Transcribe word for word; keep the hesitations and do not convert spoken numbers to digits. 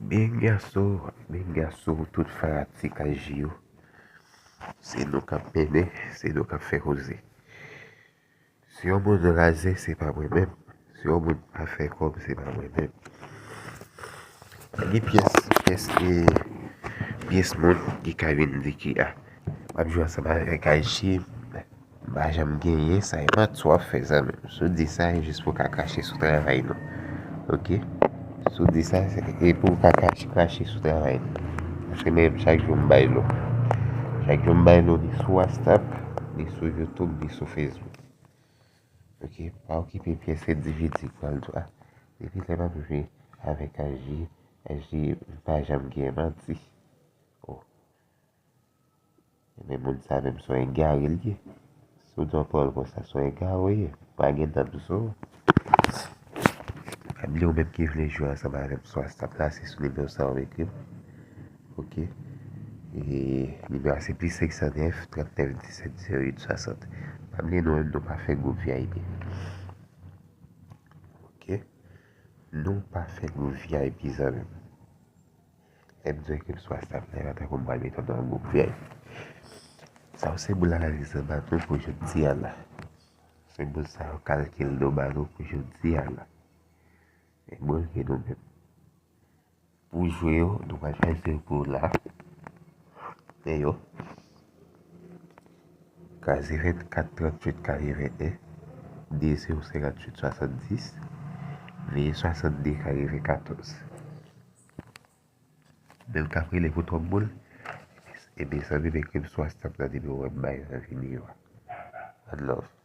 Bengaso, bengaso, tout fanatik A J yo. Se nou k ap mennen, se nou k ap fè koze. Si yon moun raze, se pa mwen menm. Si yon moun pa fè kòb, se pa mwen menm. Gen pyès, pyès, gen pyès moun ki ka vin di ki, a, m ap jwe ansanm avèk A J, m pa janm genyen, sa e manti w ap fè, zanmi m. Si w di sa, e jis pou w ka krache sou travay nou. Oke? Si w di sa, se, e pou w ka krache, krache sou travay nou. Paske menm chak jou m bay lo. Chak jou m bay lo, ni sou WhatsApp, ni sou YouTube, ni sou Facebook. Oke? Pa okipe pyès endividi k pral di w, a, depi lè m ap jwe avèk A J, A J pa janm gen manti. Oh. Men moun sa menm se yon egare l ye. Si w di yon pawòl konsa, se yon egare w ye. Pa gen dam sou ou. Pa bliye ou menm ki vle jwe ansanm avè m sou WhatsApp la, se sou nimewo sa w ekri m. Oke? E nimewo a se plis senk san nèf, trant nèf, disèt, zewo uit, swasant. Pa bliye nou menm nou pa fè gwoup V I P. Oke? Nou pa fè gwoup V I P, zanmi m. Lè m di w ekri m sou WhatsApp la, e pa tankou m pral mete w nan gwoup V I P. Sa yo senbòl analiz an ba nou pou jodi a la. Senbòl sa yo kalkil nou ba nou pou jodi a la. Senbòl ke nou menm. Pou jwe yo, nou pral chwazi yo pou la. Men yo. Kraze vennkat, tranntuit, katrevenn, de zewo, senkantuit, swasanndis, veye, swasanndis, katrevenkatòz. Men l k ap rele pou twòp boul. Ebyen, zanmi m, ekri m sou WhatsApp nan nimewo m bay nan videyo a. One love.